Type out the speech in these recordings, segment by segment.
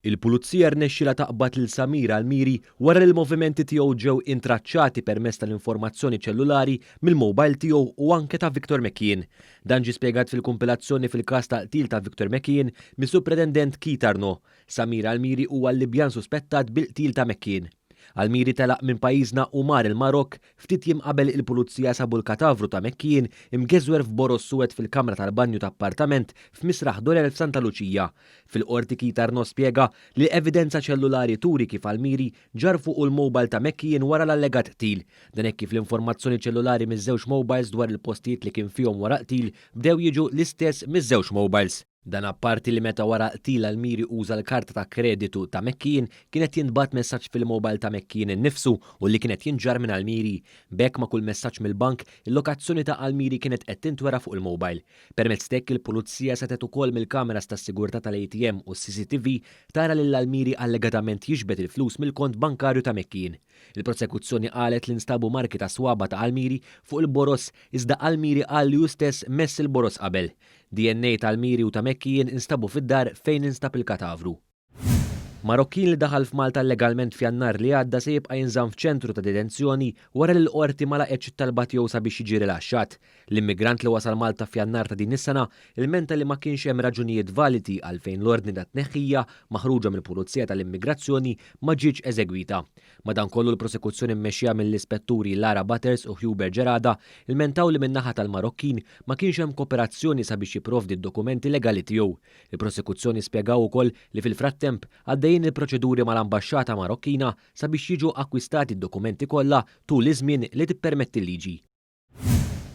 Il-Pulizija rnexxilha taqbad lil Samir Almiri wara li l-movimenti tiegħu ġew intraċċati permezz tal-informazzjoni ċellulari mill-mobile tiegħu u anke ta' Victor McKeon. Dan ġie spjegat fil-kumpilazzjoni fil-każ tal-qtil ta' Victor McKeon mis-Supretendent Keith Arnaud. Samir Almiri huwa l-Libjan suspettat bil-qtil ta' McKeon. Almiri telaq minn pajjiżna u mar il-Marokk ftit jiem qabel il-Pulizija sabu l-katavru ta' McKeon imgeżwer f'boroż suwed fil-kamra tal-banju ta' appartament f'Misraħ Dorel f'Santa Luċija. Fil-Qorti Keith Arnaud spjega li evidenza ċellulari turi kif Almiri ġarr fuqu l-mobile ta' McKeon wara l-allegat qtil. Dan hekk kif l-informazzjoni ċellulari miż-żewġ mobiles dwar il-postijiet li kien fihom wara l-qtil bdew jiġu l-istess miż-żewġ mobiles. Dan apparti li meta wara l-qtil Almiri uża l-karta ta' kreditu ta' McKeon kien qed jintbagħat messaġġ fil-mobile ta' McKeon innifsu u li kien qed jinġarr minn Almiri. B'hekk ma' kull messaġġ mill-bank, il-lokazzjoni ta' Almiri kienet qed tintwera fuq il-mobile. Permezz t'hekk il-Pulizija setgħet ukoll mill-kameras tas-sigurtà tal-ATM u s-CCTV tara lil Almiri allegatament jiġbed il-flus mill-kont bankarju ta' McKeon. Il-prosekuzzjoni qalet li nstabu marki ta' swaba' ta' Almiri fuq il-boroż iżda Almiri qal li hu stess mess il-boroż qabel. DNA tal-Miri u ta' McKeon instabu fid-dar fejn instab il-katavru. Marokkin li daħal f'Malta illegalment f'Jannar li għadda se jibqa' jinżamm f'ċentru ta' detenzjoni wara li l-Qorti ma laqgħetx it-talba tiegħu sabiex jiġi rilaxxat. L-immigrant li wasal Malta f'Jannar ta' din is-sena ilmenta li ma kienx hemm raġunijiet validi għalfejn l-ordni ta' tneħħija maħruġa mill-Pulizija tal-Immigrazzjoni ma ġietx eżegwita. Madankollu l-prosekuzzjoni mmexxija mill-Ispetturi Lara Butters u Hubert Gerada lmentaw li min-naħa tal-Marokkin ma kienx hemm kooperazzjoni sabiex jipprovdi d-dokumenti legali tiegħu. Il-prosekuzzjoni spjegaw ukoll li fil-frattemp għaddejjin il-proċeduri mal-ambaxxata Marokkina sabiex jiġu akkwistati d-dokumenti kollha tul iż-żmien li tippermetti l-liġi.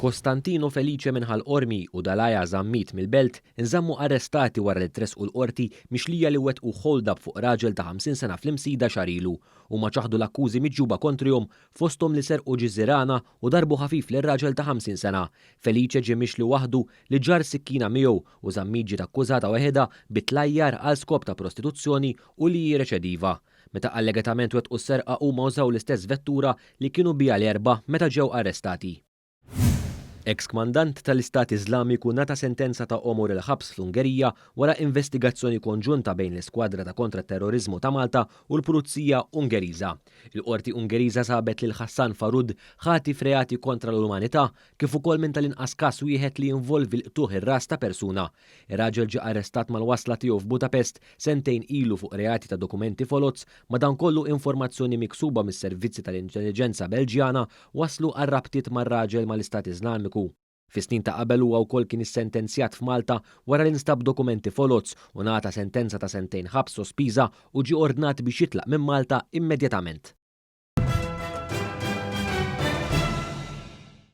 Costantino Felice minn Ħal Qormi u Dalaja Zammit mill-Belt inżammu arrestati wara li tressqu l-Qorti mixlija li wettqu hold-up fuq raġel ta' 50 sena fl-Imsida xahar ilu. Huma ċaħdu l-akkużi miġjuba kontrihom fosthom li serqu ġiżirana u darbu ħafif lir-raġel ta' 50 sena. Felice ġie mixli waħdu li ġarr sikkina miegħu u Zammit ġiet akkużata waħedha bi tlajjar għal skop ta' prostituzzjoni u li hi reċediva. Meta allegatament wettqu s-serqa huma użaw l-istess vettura li kienu biha l-Erbgħa meta ġew arrestati. Eks kmandant tal-Istat Iżlamiku ngħata sentenza ta' għomor il-ħabs fl-Ungerija wara investigazzjoni konġunta bejn l-Iskwadra ta' Kontra t-Terroriżmu ta' Malta u l-Pulizija Ungeriża. Il-Qorti Ungeriża sabet lil Hassan Farud ħati f'reati kontra l-umanità kif ukoll minn tal-inqas każ wieħed li jinvolvi l-qtugħ ir-ras ta' persuna. Ir-raġel ġie arrestat mal-wasla tiegħu f'Budapest sentejn ilu fuq reati ta' dokumenti foloz, madankollu informazzjoni miksuba mis-servizzi tal-intelliġenza Belġjana waslu għal rabtiet mar-raġel mal-Istat Iżlamiku. Fis-snin ta' qabel huwa wkoll kien issentenzjat f'Malta wara li nstab dokumenti foloz u ngħata sentenza ta' sentejn ħabs sospiża u ġie ordnat biex jitlaq minn Malta immedjatament.